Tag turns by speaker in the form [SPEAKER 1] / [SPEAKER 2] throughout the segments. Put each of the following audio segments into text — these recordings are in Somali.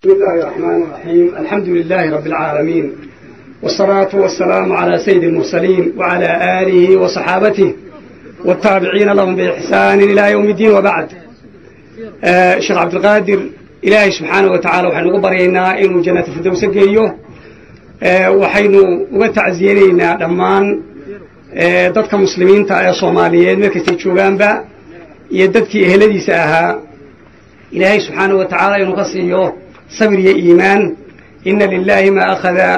[SPEAKER 1] بسم الله الرحمن الرحيم، الحمد لله رب العالمين، والصلاة والسلام على سيد المرسلين وعلى آله وصحابته والتابعين لهم بإحسان إلى يوم الدين، وبعد. Sheekh Cabdilqaadir Ilaahay subxaana wa tacala waxaynu uga baryaynaa inuu jannata firdowsa geeyo. Waxaynu uga tacsiyanaynaa dhammaan dadka muslimiinta ee Soomaaliyeed meel kastay joogaanba iyo dadkii eheladiisa ahaa, Ilaahay subxaana wa tacaala inuu ka siiyo sabir iyo iimaan. Ina lilahi ma akhada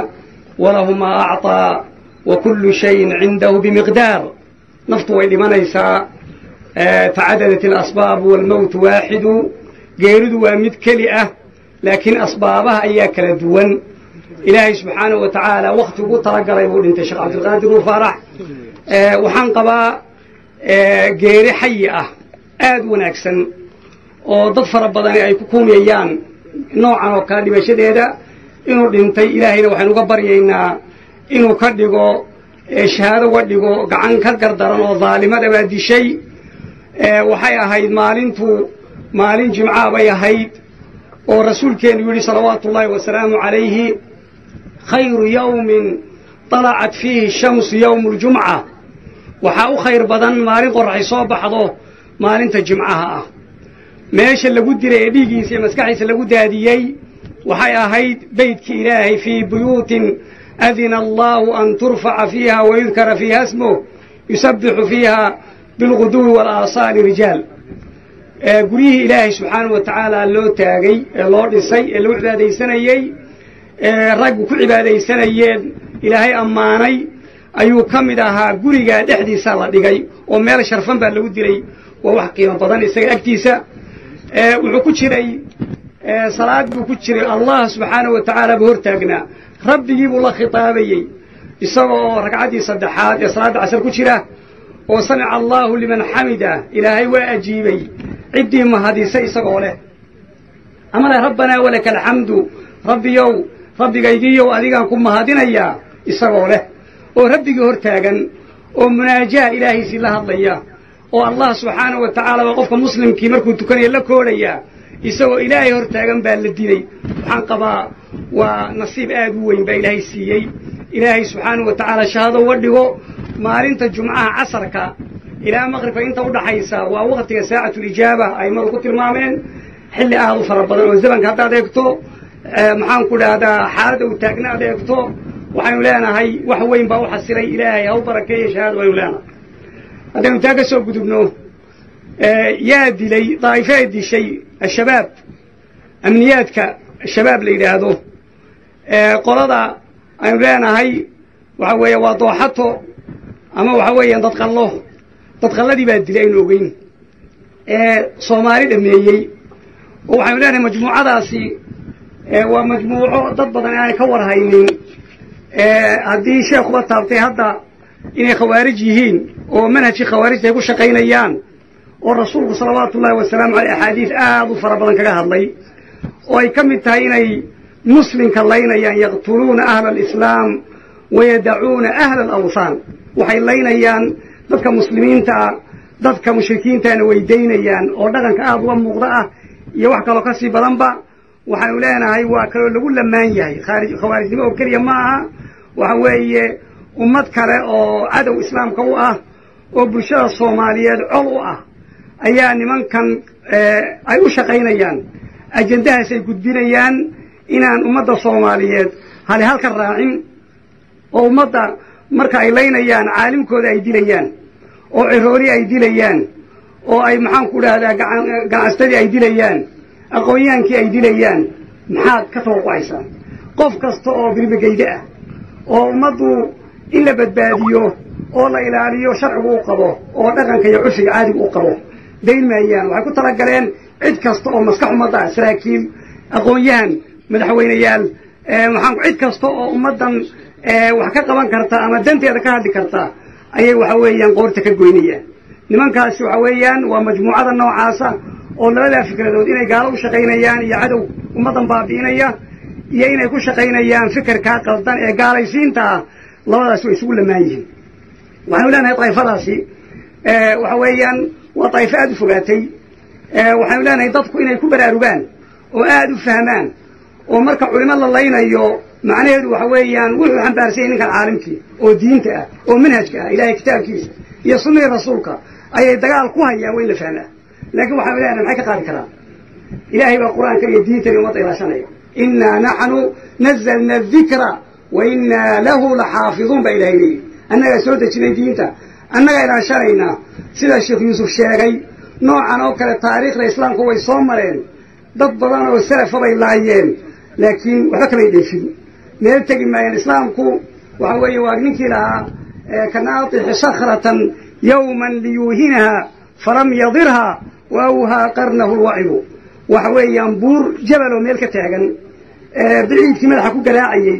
[SPEAKER 1] walahu ma acطaa wa kullu shayin cindahu bimiqdaar. Naftu way dhimanaysaa. Tacadadat alasbaab walmowtu waaxidu. Geeridu waa mid keli ah, laakiin asbaabaha ayaa kala duwan. Ilaahay subxaanahu wa tacaala wakti ugu talagalay buu dhintay Sheekh Cabdilqaadir Nuur Faarax. Waxaan qabaa geeri xayi ah, aad u wanaagsan, oo dad fara badani ay ku kuumiyayaan noocan oo kale dhimashadeeda inuu dhintay. Ilaahayna waxaynu uga baryaynaa inuu ka dhigo shahaado uga dhigo. Gacan ka gardaran oo daalimada baa dishay. Waxay ahayd maalintu maalin jimca bay ahayd, oo rasuulkeenu yidhi salawaatu ullaahi wasalaamu calayhi: khayru yawmin طalacat fiihi shamsu yowmu ljumca. Waxaa u khayr badan maalin qorraxay soo baxdo maalinta jimcaha ah. Meesha lagu dilay ee dhiiggiisa iyo maskaxdiisa lagu daadiyey waxay ahayd beytkii Ilaahay: fii buyuutin adina allahu an turfaca fiiha wayudkara fiiha smuh yusabbixu fiiha bilguduwi walaasaali rijaal. Guryihii Ilaahay subxaanahu wa tacaala loo taagay ee loo dhisay ee lagu cibaadaysanayey ee raggu ku cibaadaysanayeen, Ilaahay ammaanay ayuu ka mid ahaa. Gurigaa dhexdiisa la dhigay oo meel sharfan baa lagu dilay. Waa wax qiimo badan isaga agtiisa. Wuxuu ku jiray salaad buu ku jiray. Allah subxaanahu wa tacaala buu hortaagnaa, rabbigii buu la khitaabayey, isaga oo ragcaddii saddexaad ee salaadda casar ku jira oo samica allahu liman xamida, Ilaahay waa ajiibay ciddii mahadisay, isagoo leh ama leh rabbanaa walaka alxamdu, rabbiyow, rabbigaygiiyow, adigaan ku mahadinayaa, isagoo leh oo rabbigii hor taagan oo munaajaha Ilaahiisii la hadlaya, oo Allah subxaanahu wa tacaala waa qofka muslimkii markuu tukanaya la koodhaya, isagoo Ilaahay hor taagan baa la dilay. Waxaan qabaa waa nasiib aad u weyn baa Ilaahay siiyey. Ilaahay subxaanahu wa tacaala shahaado uga dhigo. Maalinta jumcaha casarka ilaa maqribka inta udhaxaysa waa waqtiga saacatulijaaba aimadu ku tilmaameen, xilli aad u fara badan oo zamanka haddaad eegto, maxaan ku dhahdaa, xaaladda uu taagna aad eegto, waxaynu leenahay wax weyn baa u xasilay. Ilaahay ha u barakeeya, shahaado baynu leenahay. Haddaynu taa ka soo gudubno, yaa dilay? Daa'ifee dishay al-Shabaab, amniyaadka Shabaab la yidhaahdo. Qolada aynu leenahay waxa weeye waa dooxato ama waxa weeyaan dadqallo. Dadqalladii baa dilay aynu ogeyn ee Soomaali dhameeyey. Oo waxaynu leenahay majmuucadaasi waa majmuuco dad badan aanay ka warhaynin. Haddii sheekhuba taabtay hadda inay khawaarij yihiin oo manhajkii khawaarijta ay ku shaqaynayaan, oo rasuulku salawaatu ullahi wasalaamu aleyh axaadiis aad u fara badan kaga hadlay, oo ay ka mid tahay inay muslimka laynayaan, yaqtuluuna ahla alislaam wayadacuuna ahla alawthaan, waxay laynayaan dadka muslimiinta ah, dadka mushrikiintaana weydaynayaan, oo dhaqanka aad uga muuqda ah iyo wax kaloo kasii badanba. Waxaanu leenahay waa kaloo lagu lamaan yahay khawaarijnimo oo keliya ma aha. Waxa weeye ummad kale oo cadow islaamka u ah oo bulshada Soomaaliyeed col u ah ayaa nimankan ay u shaqaynayaan, ajandahaas ay gudbinayaan, inaan ummadda Soomaaliyeed hali halka raacin, oo ummadda marka ay laynayaan caalimkooda ay dilayaan, oo cirooli ay dilayaan, oo ay maxaan ku dhahdaa ganacsatadii ay dilayaan, aqoonyaankii ay dilayaan. Maxaad ka tawaqucaysaa? Qof kasta oo birmageyde ah oo ummaddu in la badbaadiyo oo la ilaaliyo sharcigu u qabo oo dhaqanka iyo curfiga caadiga u qabo dayn maayaan. Waxay ku talagaleen cid kasta oo maskax ummadda ah, saraakiil, aqoon-yahan, madaxweyneyaal, maxaan cid kasta oo ummaddan wax ka qaban karta ama danteeda ka hadli karta ayay waxa weeyaan qoorta ka goynayaan nimankaasi. Waxa weeyaan waa majmuucada noocaasa oo labadaa fikradood, inay gaalo u shaqaynayaan iyo cadow ummaddan baabi'inaya iyo inay ku shaqaynayaan fikirkaa qaldan ee gaalaysiinta ah, labadaas way isugu lamaan yihiin. Waxaanu leenahay daa'ifadaasi waxa weeyaan waa daa'ifo aad u fogaatay. Waxaanu leenahay dadku inay ku baraarugaan oo aad u fahmaan Oo marka culimo la laynayo macnaheedu waxa weeyaan wuxuu xambaarsan yahay ninkan caalimkii oo diinta ah oo manhajka ah, ilaahay kitaabkiisa iyo sunnihii rasuulka ayay dagaal ku hayaan, waa in la fahmaa. Laakiin waxaan leenahay maxay ka qaadi karaan? Ilaahay baa qur-aanka iyo diintan ummadda ilaashanaya. Innaa naxnu nazalna adikra wa innaa lahu laxaafiduun baa ilahay leeyahy. Annagaa soo dejinay diinta, annagaa ilaashanaynaa. Sida Sheekh Yuusuf sheegay, noocan oo kale taariikhda islaamku way soo mareen, dad badan oo salafa bay laayeen, laakiin waxba kamay dheefin, meel tegi maayeen. Islaamku waxa weeye waa ninkii lahaa kanaatixi sakratan yawman liyuuhinaha falam yadirha wa awhaa qarnahu lwacibu. Waxa weeyaan buur jabal oo meel ka taagan biciidkii madaxa ku garaacayey.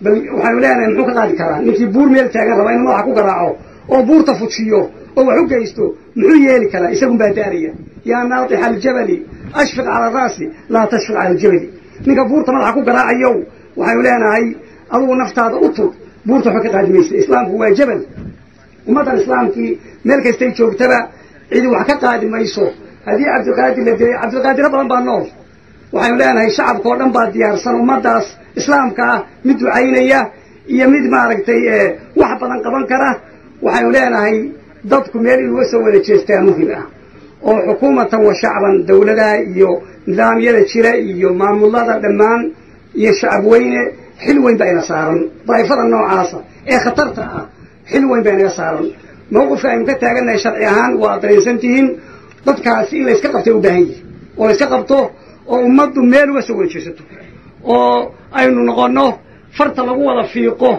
[SPEAKER 1] Bal waxaanu leenahay muxuu ka qaadi karaa ninkii buur meel taagan raba inuu madaxa ku garaaco oo buurta fujiyo oo wax u geysto? Muxuu yeeli karaa? Isagun baa daaraya. Yaa naatixa aljabali ashfiq cala araasi, laa tashfiq cala aljabali. Ninka buurta madaxa ku garaacayow, waxaynu leenahay adugu naftaada u tug, buurta waxba ka qaadi maysa. Islaamku waa jabal. Ummaddan islaamkii meel kastay joogtaba cidi wax ka qaadi mayso. Haddii Cabdiqaadir la dilay, Cabdiqaadiro badan baa nool. Waxaynu leenahay shacabka oo dhan baa diyaarsan, ummaddaas islaamka ah mid ducaynaya iyo mid maaragtay wax badan qaban kara. Waxaynu leenahay dadku meel inuga soo wada jeestaa muhim ah, oo xukuumatan wa shacban, dawladaha iyo nidaamyada jira iyo maamulada dhammaan iyo shacab weyne, xil weyn baa ina saaran. Daa'ifada noocaasa ee khatarta ah xil weyn baa inaga saaran. Mawqifka aynu ka taagannahay sharci ahaan waa dareensan tihiin. Dadkaasi in layska qabtay u baahan yihi, oo layska qabto, oo ummaddu meel uga soo wada jeesato, oo aynu noqonno farta lagu wada fiiqo.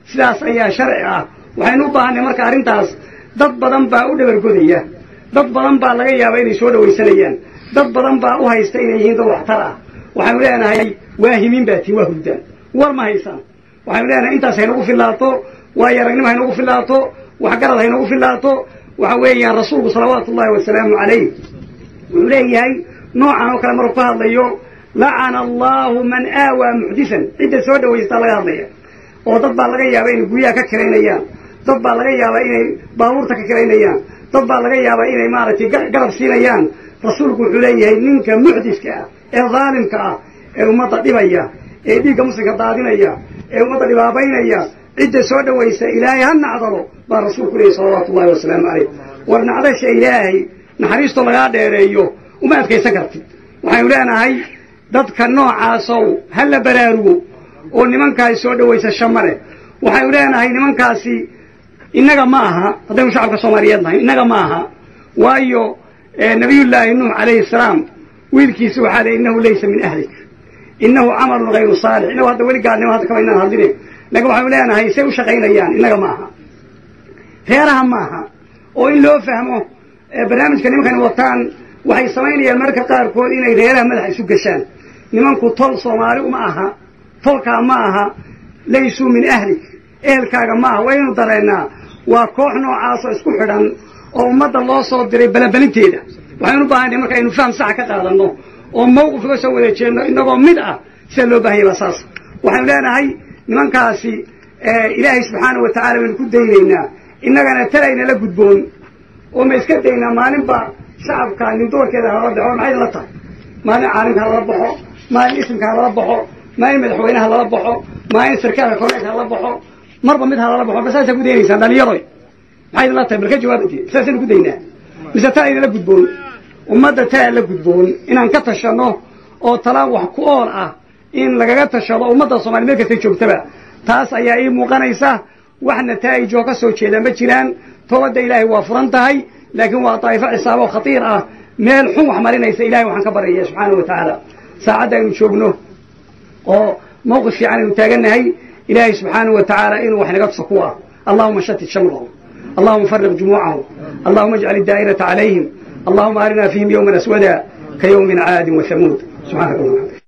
[SPEAKER 1] Sidaas ayaa sharci ah. Waxaynu u baahanay marka arrintaas dad badan baa u dhabargodaya, dad badan baa laga yaaba inay soo dhawaysanayaan, dad badan baa u haysta inay yihiin dad waxtar ah. Waxaynu leenahay waa himiin baa tihin, waa hurdaan, war ma haysaan. Waxaynu leenahay intaas haynagu fillaato, waayo aragnimo haynagu fillaato, waxgarad haynagu fillaato. Waxa weeyaan rasuulku salawaatu ullahi wasalaamu calayh wuxuu leeyahay noocan oo kale markuu ka hadlayo: lacana allahu man aawaa muxdisan. Cidda soo dhawaystaa laga hadlaya, oo dad baa laga yaaba inay guryaha ka kiraynayaan, dad baa laga yaabaa inay baabuurta ka kiraynayaan, dad baa laga yaabaa inay maaragtay garab siinayaan. Rasuulku wuxuu leeyahay ninka muxdiska ah ee dhaalimka ah ee ummadda dhibaya, ee dhiigga muslimka daadinaya, ee ummadda dhibaabaynaya, cidda soo dhawaysa ilaahay ha nacdalo baa rasuulku leeyahy salawaatu ullahi wasalaamu calayh. War nacdasha ilaahay, naxariistoo lagaa dheereeyo, uma adkaysan kartid. Waxaynu leenahay dadka noocaasow ha la baraarugo, oo nimankaasi soo dhawaysasho ma leh. Waxaynu leenahay nimankaasi innaga ma aha. Haddaynu shacabka soomaaliyeed nahay, innaga ma aha. Waayo nabiyullaahi Nuux calayhi salaam wiilkiisa waxaa lay innahu laysa min ahlik, innahu camalun hayru saalix. Innagu hadda weli gaalnimo hadda kama inaan hadline, laakiin waxaynu leenahay say u shaqaynayaan innaga ma aha, reeraha ma aha. Oo in loo fahmo barnaamijka nimankan wataan, waxay samaynayaan mararka qaarkood inay reeraha madaxa isu gashaan. Nimanku tol Soomaali uma aha, tolkaa ma aha. Laysuu min ahlik, ehelkaaga ma aha. Waa inaynu dareennaa waa koox noocaasoo isku xidhan oo ummadda loo soo diray balabelinteeda. Waxaynu u baahanay marka aynu faham saxa ka qaadanno oo mawqif uga soo wada jeedno innagoo mid ah. Sida loo bahan yay baa saas. Waxaynu leenahay nimankaasi ilaahay subxaana wa tacala baynu ku daynaynaa, innagana talaynala gudboon oo ma iska daynaa maalinba shacabka nin doorkeeda halala baxo? Maxay la tahay? Maalin caalimka halala baxo, maalin isimka halala baxo, maalin madaxweynaha lala baxo, maalin sarkaalka korneylka halala baxo, marba mid halala baxo. Ba saasaa ku daynaysaan dhalinyaroy? Maxay la tahay? Bal ka jawaabantee, saasaynu ku daynaa mise taa aynala gudboon? Ummadda taa la gudboon inaan ka tashanno oo tala wax ku ool ah in lagaga tashado ummadda Soomaliya meel kastay joogtaba. Taas ayaa ii muuqanaysa. Wax nataa'ij oo ka soo jeeda ma jiraan. Toobadda ilaahay waa furan tahay, laakiin waa daa'ifo cisaabo khatiir ah, meel xun wax marinaysa. Ilahay waxaan ka baryaya subxaana wa tacaala saacadda aynu joogno oo mawqif fiican aynu taagannahay, ilaahay subxaana wa tacaala inuu wax naga tuso kuwa. Allahuma shatit shamlahum, allahuma farriq jumuucahum, allahuma ajcal idaa'irata calayhim, allahuma arina fiihim yowman aswada ka yowmin caadin wa hamuud. Subxaanaka allahuma.